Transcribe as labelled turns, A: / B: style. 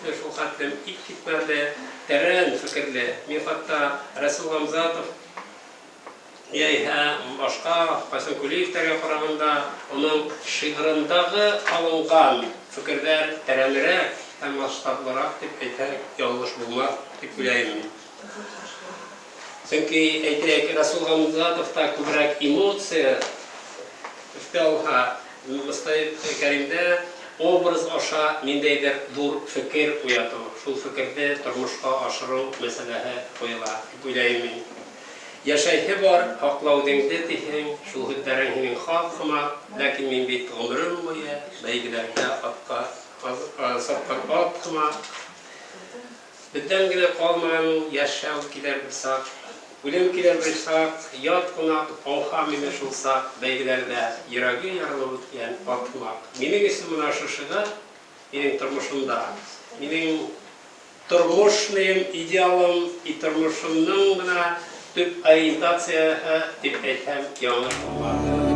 A: төсле шул хәтлем ит китмәде, тәрән фикерле. Мин хатта Рәсүл Гамзатов яисә башка Кайсын Кулиевтәргә караганда аның шигырындагы алынган фикерләр тәрәнрәк һәм масштаблырак дип әйтсәк, ялгыш булмас дип уйлаем мин. Чөнки, әйтәйек, Рәсүл Гамзатовта күбрәк эмоция өстә алһа, Мостай Кәримдә образ аша ниндәйдер зур фикер уяту, шул фикерне тормышка ашыру мәсьәләһе куела, дип уйлаем мин. Яшәйһе бар, һакла үзеңде, диһең, шул һүзләрең һинең хак һымак, ләкин мин бит гомерем буе бәйгеләрдә атка сапкан ат һымак. Бездән генә калмаган ул, яшәү килер бер сак, Үлем килер бер чак, ят кунак, Ауха мине шул сак бәйгеләрдә Йөрәге ярылып үткән ат һымак. Минең өчен менә шушыга, минең тормышымда, минең тормышныем идеалым и тормышымның менә төп ориентацияһе дип әйтһәм, яңлыш булмас.